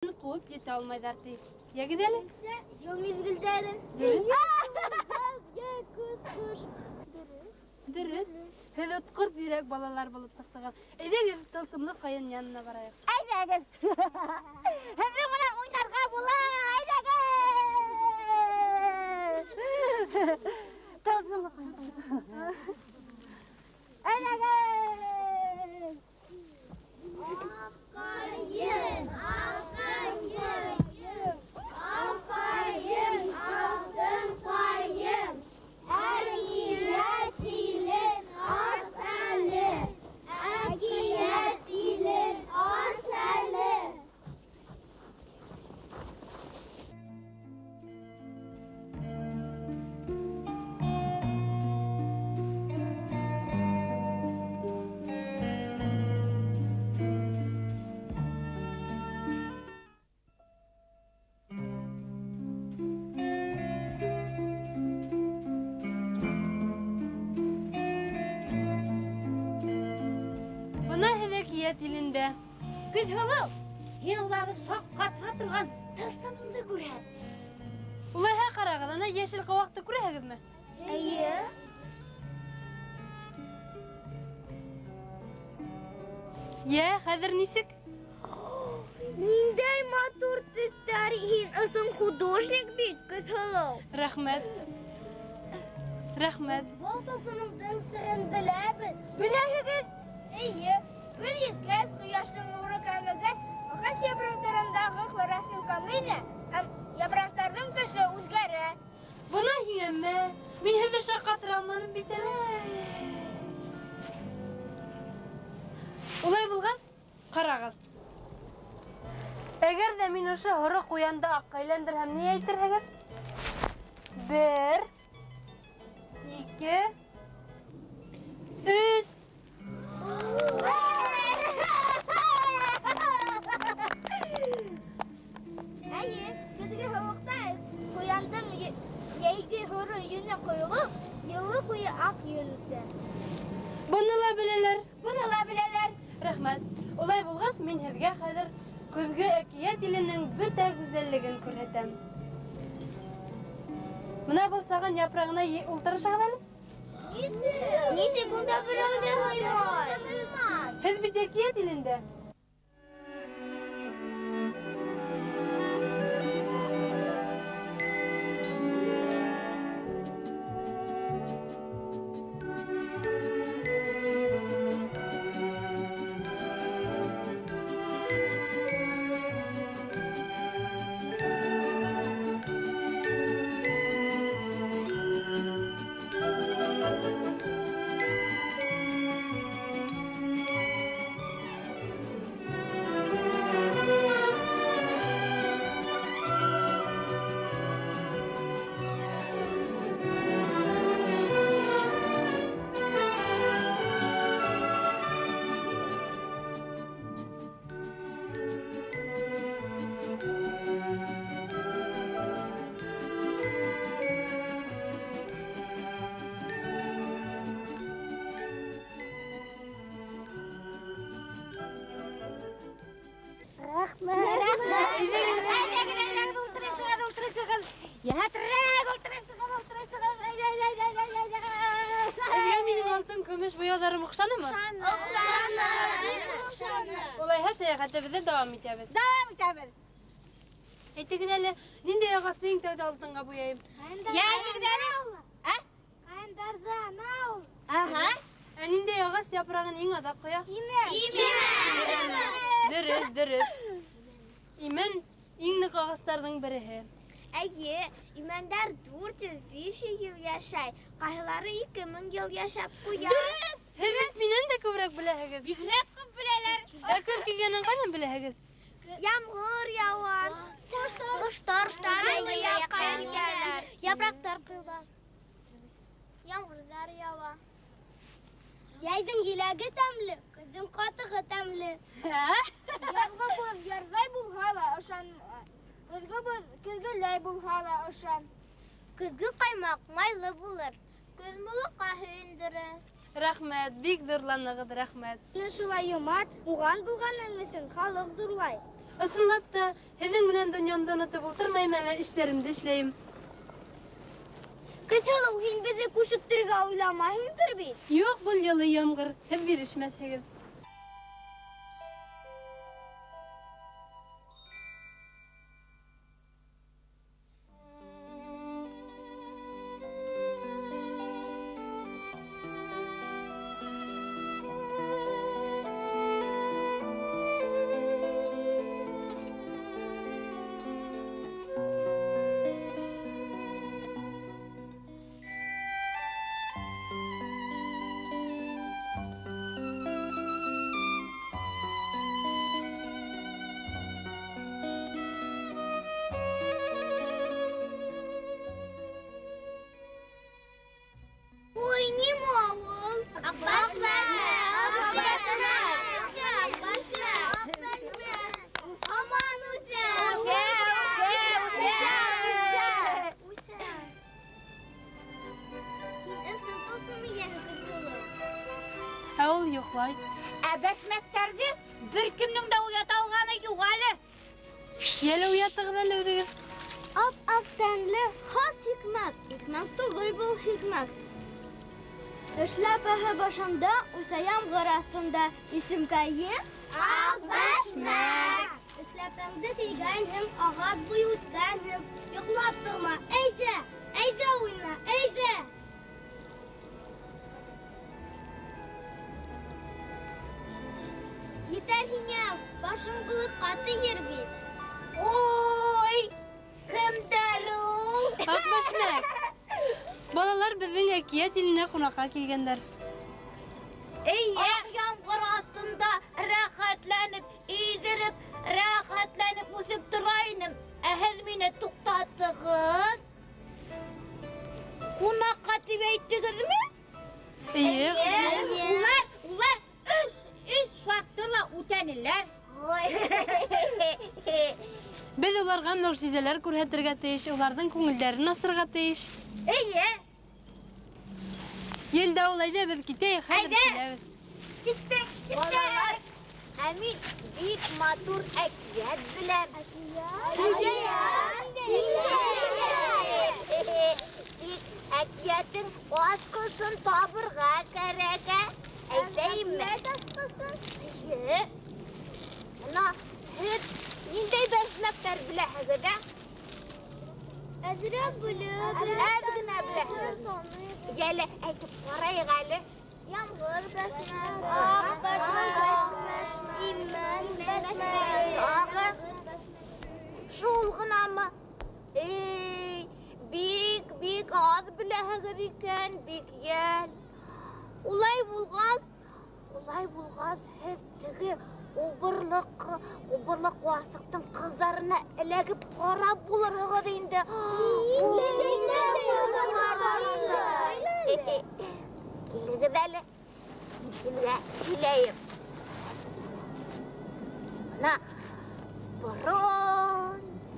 Ҡыуып етә алмайҙар, ти. Йәгеҙ әле. Йыл миҙгелдәре. Дөрөҫ. Яҙ, йәй, көҙ, ҡыш. Дөрөҫ. Һеҙ отҡор зирәк балалар булып сыҡтығыҙ. Әйҙәгеҙ, тылсымлы ҡайын янына барайыҡ. Әйҙәгеҙ. Һеҙҙең менән уйнарға була. Әйҙәгеҙ. Тылсымлы ҡайын. Әйҙәгеҙ. Аҡ ҡайын, аҡ ҡайын, аҡ ҡайын, алтын ҡайын. Әкиәт илен ас әле, әкиәт илен ас әле. Бына һеҙ әкиәт илендә. Көнһылыу, һин уларҙы шаҡ ҡатыра торған тылсымыңды күрһәт. Улайһа ҡарағыҙ, ана йәшел ҡыуаҡты күрәһегеҙме? Эйе. Йә, хәҙер нисек? Ниндәй матур төҫтәр! Һин ысын художник бит, Көнһылыу. Рәхмәт. Рәхмәт. Был тылсымыңдың серен беләбеҙ. Беләһегеҙ? Эйе. Көн еткәс, ҡояштың нуры кәмегәс, ағас япраҡтарындағы хлорофилл кәмейҙе һәм япраҡтарҙың төҫө үҙгәрә. Бына һиңә мә. Мин һеҙҙе шаҡ ҡатыра алманым бит әле. Улай булғас, ҡарағыҙ. Әгәр ҙә мин ошо һоро ҡуянды аҡҡа әйләндерһәм, ни әйтерһегеҙ? 1, 2, 3. Эйе, көҙгө һыуыҡта ҡуяндың йәйге һоро йөнө ҡойолоп, йылы буйы аҡ йөн үҫә. Быны ла беләләр. Быны ла беләләр. Рәхмәт. Улай булғас, мин һеҙгә хәҙер көҙгө әкиәт иленең бөтә гүзәллеген күрһәтәм. Бына был саған япрағына ултырышығыҙ әле. Нисек? Нисек унда берәү ҙә һыймай? Һеҙ бит әкиәт илендә. Көмөш буяуҙарым оҡшанымы? Оҡшаны. Оҡшаны. Улайһа сәйәхәтебеҙҙе дауам итәбеҙ. Дауам итәбеҙ. Әйтегеҙ әле, ниндәй ағасты иң тәүҙә алтынға буяйым? Йә, әйтегеҙ әле. Ә? Ҡайындарҙы анау. Аһа. Ә ниндәй ағас япрағын иң аҙаҡ ҡоя? Имән. Имән. Дөрөҫ, дөрөҫ. Имән иң ныҡ ағастарҙың береһе. Эйе, имәндәр 400-500 йыл йәшәй, ҡайһылары 2000 йыл йәшәп ҡуя. Дөрөҫ. Һеҙ бит минән дә күберәк беләһегеҙ. Бигерәк күп беләләр. Ә көҙ килгәнен ҡайҙан беләһегеҙ? Ямғыр яуа. Ҡоштар яҡҡа китәләр. Япраҡтар ҡойола. Ямғырҙар яуа. Йәйҙең еләге тәмле, көҙҙөң ҡатығы тәмле. Яҙғы боҙ ярҙай булһа ла ышан, көҙгө боҙ көҙгөләй булһа ла ышан. Көҙгө ҡаймаҡ майлы булыр. Көҙ муллаҡҡа һөйөндөрә. Рәхмәт, бик ҙурланығыҙ, рәхмәт. Уны шулай йомарт, уған булғаның өсөн халыҡ ҙурлай. Ысынлап та, һеҙҙең менән донъямды онотоп ултырмайым әле, эштәремде эшләйем. Көҙһылыу, һин беҙҙе күшектерергә уйламайһыңдыр бит? Юҡ, был йылы ямғыр, һеҙ бирешмәҫһегеҙ. Йоҡлай. Ә бәшмәктәрҙе бер кемдең дә уята алғаны юҡ әле. Йәле уятығыҙ әле үҙегеҙ. Ап-аҡ тәнле хас икмәк, икмәк түгел был хикмәк. Эшләпәһе башында, үҫә ямғыр аҫтында. Исемкәйе аҡ бәшмәк. Эшләпәңде кейгәнһең, ағас буйы үткәнһең. Йоҡлап торма, әйҙә, әйҙә уйна, әйҙә. Етәр һиңә, башың болотҡа тейер бит. Ой, кемдәр ул? Аҡ бәшмәк. Балалар беҙҙең әкиәт иленә ҡунаҡҡа килгәндәр. Эйе. Аҡ ямғыр аҫтында рәхәтләнеп, өйҙөрөп, рәхәтләнеп үҫеп тора инем. Ә һеҙ мине туҡтаттығыҙ. Ҡунаҡҡа тип әйттегеҙме? Эйе. Улар өс шартты ла үтәнеләр. Беҙ уларға мөғжизәләр күрһәтергә тейеш, уларҙың күңелдәрен асырға тейеш. Эйе. Елдауыл, әйҙә беҙ китәйек, хәҙер киләбеҙ. Киттек, киттек. Балалар, ә мин бик матур әкиәт беләм. Әкиәт? Тик әкиәттең асҡысын табырға кәрәк. Әйтәйемме? Әкиәт асҡысын? Эйе. Бына һеҙ ниндәй бәшмәктәр беләһегеҙ, ә? Әҙерәк беләбеҙ. Әҙ генә беләһегеҙ. Йәле, әйтеп ҡарайыҡ әле. Ямғыр бәшмәк, аҡ бәшмәк, имән бәшмәк. Тағы шул ғынамы? Эй, бик-бик аҙ беләһегеҙ икән, бик йәл. Улай булғас, һеҙ теге убырлы ҡарсыҡтың ҡыҙҙарына эләгеп ҡарап булырһығыҙ инде. Килегеҙ әле, һеҙгә һөйләйем. Бына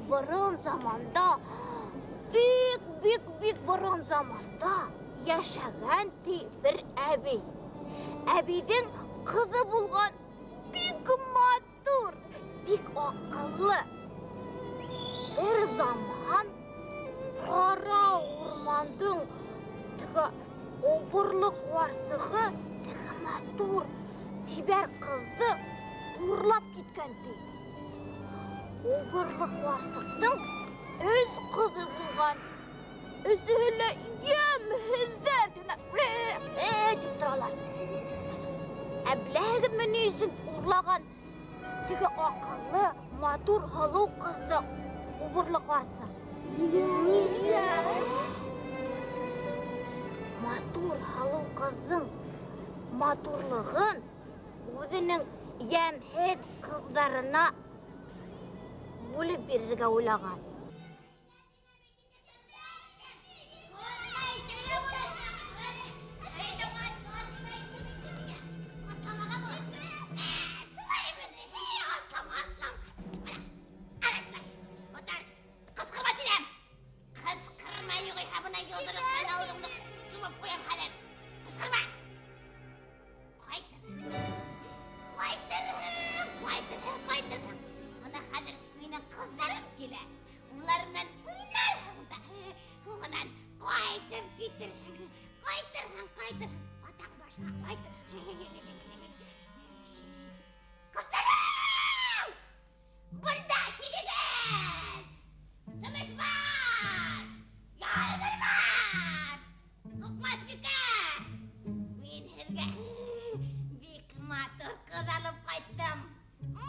борон заманда, бик-бик-бик борон заманда йәшәгән ти бер әбей. Әбейҙең ҡыҙы булған, бик матур, бик аҡыллы. Бер заман ҡара урмандың теге убырлы ҡарсығы теге матур, сибәр ҡыҙҙы урлап киткән ти. Убырлы ҡарсыҡтың өс ҡыҙы булған. Өсөһө лә йәмһеҙҙәр генә тип торалар. Ә беләһегеҙме ни өсөн урлаған теге аҡыллы, матур, һылыу ҡыҙҙы убырлы ҡарсыҡ? Матур, һылыу ҡыҙҙың матурлығын үҙенең йәмһеҙ ҡыҙҙарына бүлеп бирергә уйлаған. Ҡайтырһың, ҡайтырһың, ҡайтырһың. Бына хәҙер Ҡайтырһың, ҡайтырһың, ҡайтырһың. Атаң башына ҡайтырһың. Ҡыҙҙарым! Бында килегеҙ! Көмөшбаш! Ялбырбаш! Туҡмасбикә! Мин һеҙгә бик матур ҡыҙ алып ҡайттым.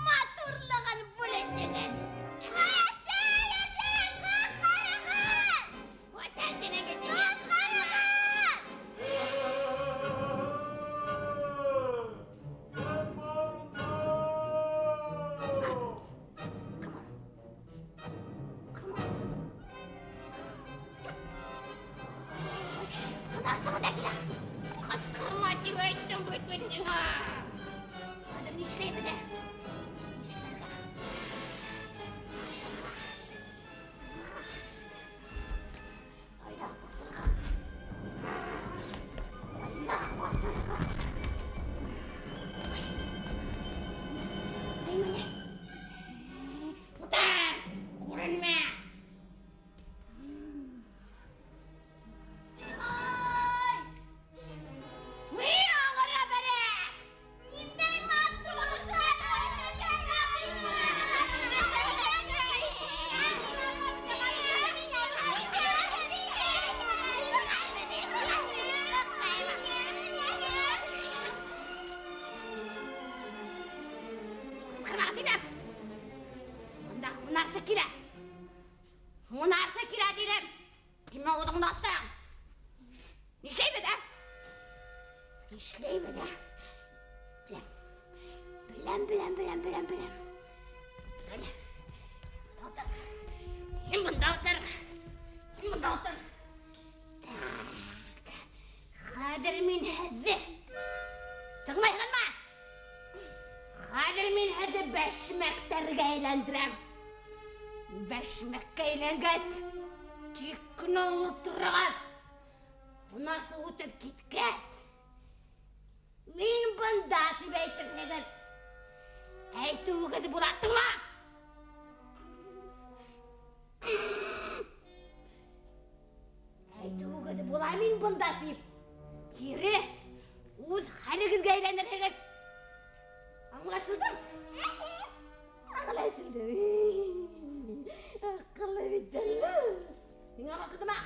Матурлығын бүлешегеҙ. Әсәй, әсәй, ҡотҡарығыҙ! Ҡотҡарығыҙ! Кем ул? Һунарсы бында килә. Ҡысҡырма тип әйттем бит мин һиңә. Хәҙер ни эшләйбеҙ, ә? Ни эшләргә? Ҡасырға. Ҡайҙа ҡасырға? Ҡайҙа ҡасырға? Ҡарайым әле. Утыр! Күренмә! Ай! Ни аңғара бәрәк! Ниндәй матур! Ҡысҡырма тинем! Бында һунарсы килә! Һунарсы килә тинем! Нимә ауыҙыңды астың? Ни эшләйбеҙ, ә? Ни эшләйбеҙ, ә? Беләм. Беләм, беләм, беләм, беләм, беләм. Әле. Бында ултыр. Һин бында ултыр. Һин бында ултыр. Так. Хәҙер мин һеҙҙе. Тыңлайһыңмы? Хәҙер мин һеҙҙе бәшмәктәргә әйләндерәм. Бәшмәккә әйләнгәс, тик кенә ултырығыҙ. Һунарсы үтеп киткәс, мин бында тип әйтерһегеҙ. Әйтеүегеҙ була. Тыңла! Әйтеүегеҙ була мин бында тип. Кире үҙ хәлегеҙгә әйләнерһегеҙ. Аңлашылдымы? Аңлашылды. Аҡыллы бит әле. Миңә аңлашылдымы?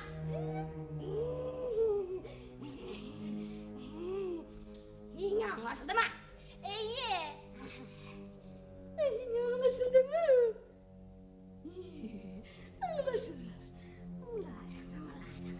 Һиңә аңлашылдымы? Эйе. Һиңә аңлашылдымы? Аңлашылды. Аңлайыҡ, аңлайыҡ.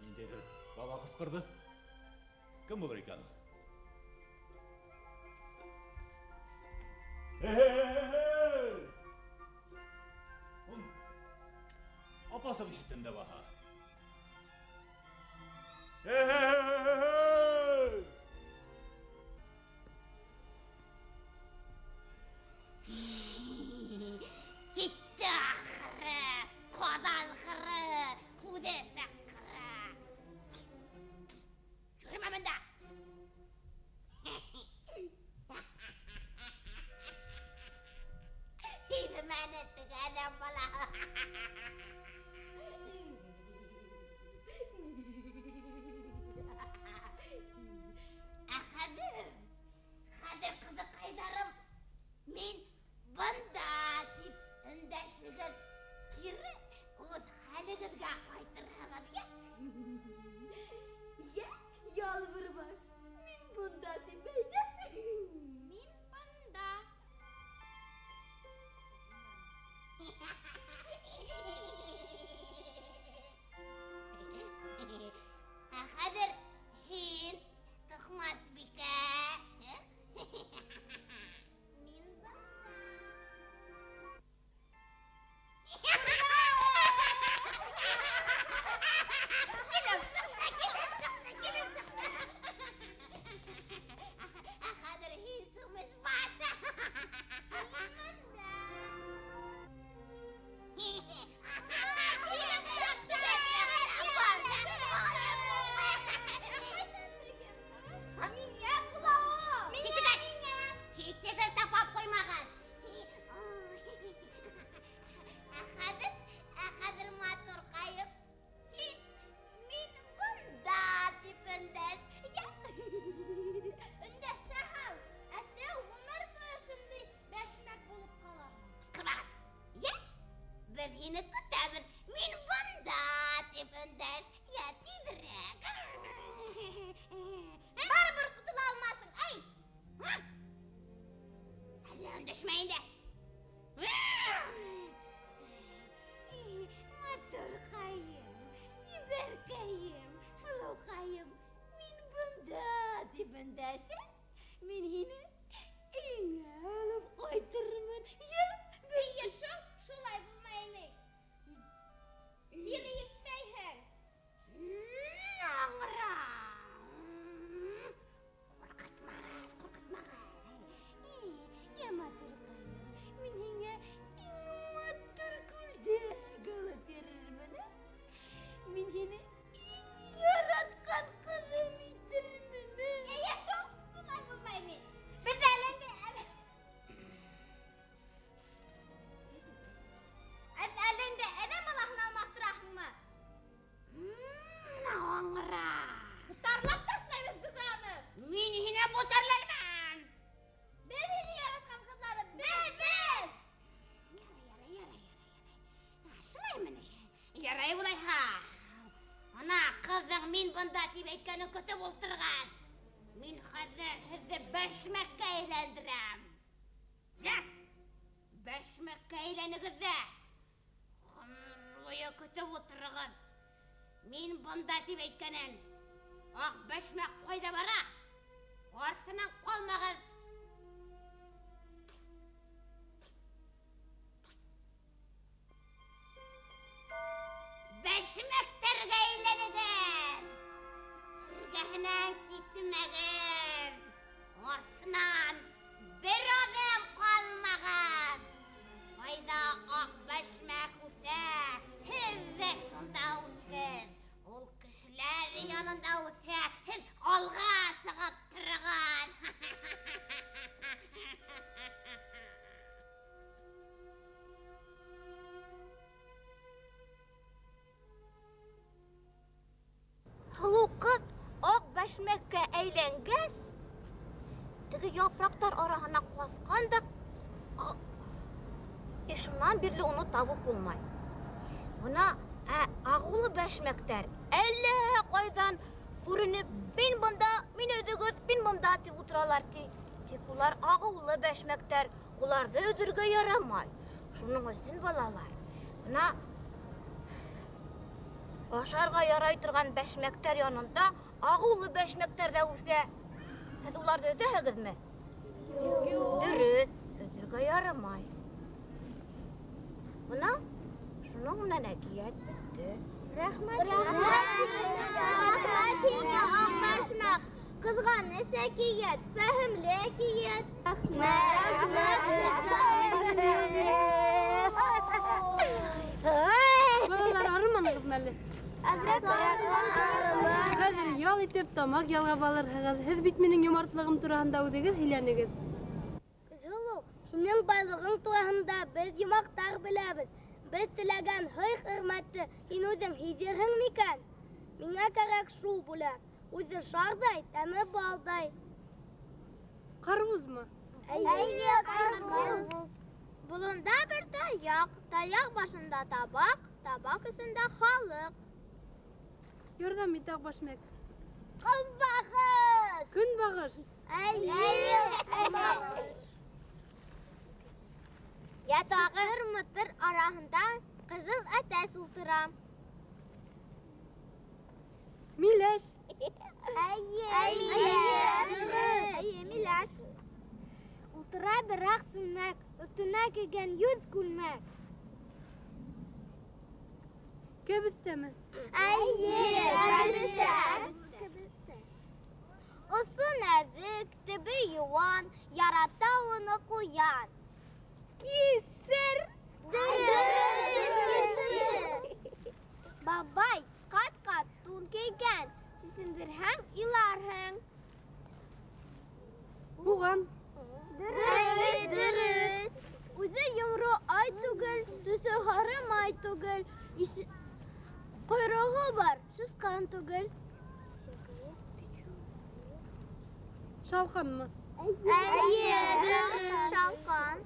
Ниндәйҙер бала ҡысҡырҙы. Кем булыр икән ул? Эй! Апасыҡ ишеттем дә баһа. Эй! Китте ахыры, ҡаҙалғыры, күҙе саҡҡыры. Йөрөмә бында. Ирмәне теге әҙәм балаһы. Бирешмә инде. Матурҡайым, сибәркәйем, һылыуҡайым, мин бында тип өндәшә. Мин һине өйөңә алып ҡайтырмын. Йә, Эйе шул, шулай булмай ни. Кире етмәйһең. Аңра. Ҡурҡытмағыҙ, ҡурҡытмағыҙ. Йә, матурҡайым, мин һиңә иң матур күлдәк алып бирермен. Мин һине иң яратҡан ҡыҙым итермен. Эйе шул, шулай булмай ни. Беҙ әле инде Әле инде әҙәм балаһын алмаштыраһыңмы? Аңра. Ботарлап ташлайбыҙ беҙ аны. Мин һине ботарлармын. Беҙ һине яратҡан ҡыҙҙары, беҙ, беҙ. Ярай, ярай, ярай, ярай. Шулаймы ни? Ярай улайһа. Ана ҡыҙҙың мин бында тип әйткәнен көтөп ултырған. Мин хәҙер һеҙҙе бәшмәккә әйләндерәм. Йә, бәшмәккә әйләнегеҙ ҙә. Ғүмер буйы көтөп ултырығыҙ. Мин бында тип әйткәнен. Аҡ бәшмәк ҡайҙа бара? Артынан ҡалмағыҙ. Бәшмәктәргә әйләнегеҙ. Эргәһенән китмәгеҙ. Артынан бер аҙым ҡалмағыҙ. Ҡайҙа аҡ бәшмәк үҫә, һеҙ ҙә шунда үҫегеҙ. Ул кешеләр янында үҫә, һеҙ алға сығып тороғоҙ. Һылыу ҡыҙ аҡ бәшмәккә әйләнгәс, теге япраҡтар араһына ҡасҡан да, шунан бирле уны табып булмай. Бына, ағыулы бәшмәктәр әллә ҡайҙан күренеп, мин бында, мин өҙөгөҙ, мин бында тип ултыралар ти. Тик улар ағыулы бәшмәктәр, уларҙы өҙөргә ярамай. Шуның өсөн балалар, бына ашарға ярай торған бәшмәктәр янында ағыулы бәшмәктәр ҙә үҫә. Һеҙ уларҙы өҙәһегеҙме? Юҡ. Дөрөҫ, өҙөргә ярамай. Бына шуның менән әкиәт бөттө. Рәхмәт. Рәхмәт. Рәхмәт һиңә, аҡ бәшмәк. Ҡыҙғаныс әкиәт, фәһемле әкиәт. Рәхмәт. Рәхмәт. Балалар, арыманығыҙмы әле? Әҙерәк арыманыҡ. Хәҙер ял итеп, тамаҡ ялғап алырһығыҙ. Һеҙ бит минең йомартлығым тураһында үҙегеҙ һөйләнегеҙ. Һылыу, һинең байлығың тураһында беҙ йомаҡтар беләбеҙ. Беҙ теләгән һый-хөрмәтте һин үҙең һиҙерһең микән? Миңә кәрәк шул бүләк. Үҙе шарҙай, тәме балдай. Ҡарбуҙмы? Эйе, ҡарбуз. Болонда бер таяҡ, таяҡ башында табаҡ, табаҡ өсөндә халыҡ. Ярҙам ит, аҡ бәшмәк. Көнбағыш. Көнбағыш. Эйе, көнбағыш. Йә тағы мытыр араһында ҡыҙыл әтәс ултыра. Миләш. Эйе. Эйе. Эйе, миләш. Ултыра бер аҡ сүлмәк, өҫтөнә кейгән 100 күлмәк. Кәбеҫтәме? Эйе, кәбеҫтә. Осо нәҙек, төбө йыуан, ярата уны ҡуян. Кишер. Дөрөҫ, кишер. Бабай ҡат-ҡат тун кейгән, сисендерһәң иларһың. Һуған. Дөрөҫ, дөрөҫ. Үҙе йомро ай түгел, төҫө һары май түгел, ҡойроғо бар, сысҡан түгел. Шалҡанмы? Эйе, дөрөҫ, шалҡан.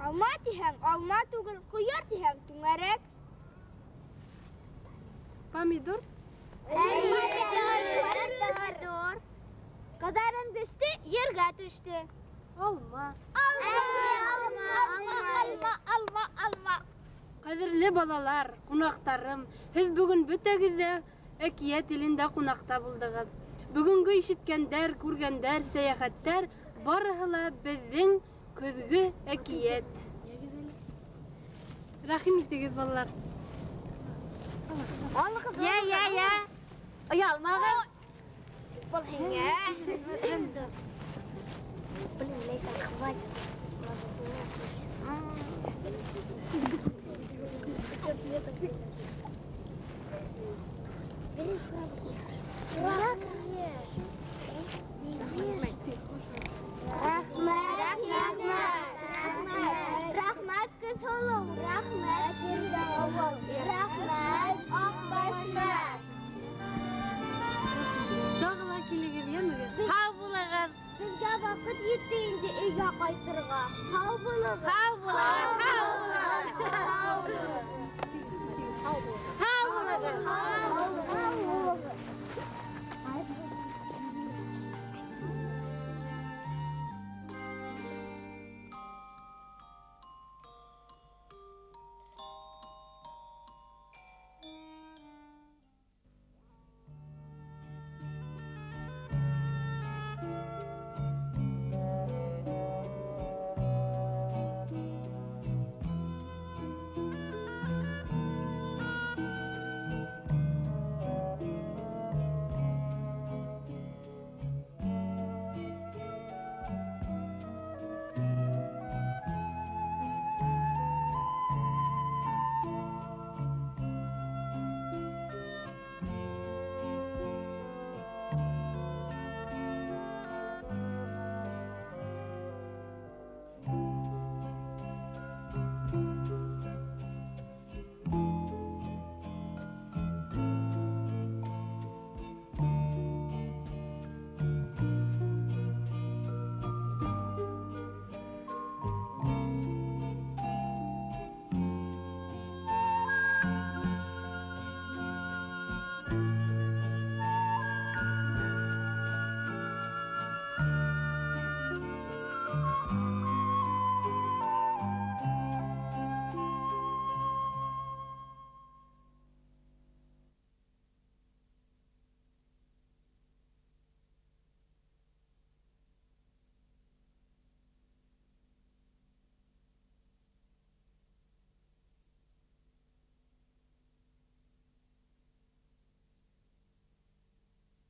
Алма тиһәң, алма түгел, ҡыяр тиһәң, түңәрәк. Помидор? Эйе, дөрөҫ, помидор. Ҡыҙарын беште, ергә төштө. Алма. Алма, алма, алма, алма, алма. Ҡәҙерле балалар, ҡунаҡтарым, һеҙ бөгөн бөтәгеҙ ҙә әкиәт илендә ҡунаҡта булдығыҙ. Бөгөнгө ишеткәндәр, күргәндәр, сәйәхәттәр барыһы ла беҙҙең көҙгө әкиәт. Рәхим итегеҙ, балалар. Йә, йә, йә. Оялмағыҙ. Был һиңә. Блин, Лейсан, хватит. Бери сразу ешь. Ешь. Рәхмәт, рәхмәт, рәхмәт. Рәхмәт, Көнһылыу, рәхмәт, Ирҙәүел, рәхмәт, Аҡбәшмәк. Тағы ла килегеҙ, йәмегеҙ. Һау булығыҙ. Беҙгә ваҡыт етте инде өйгә ҡайтырға. Һау булығыҙ. Һау булығыҙ. Һау булығыҙ.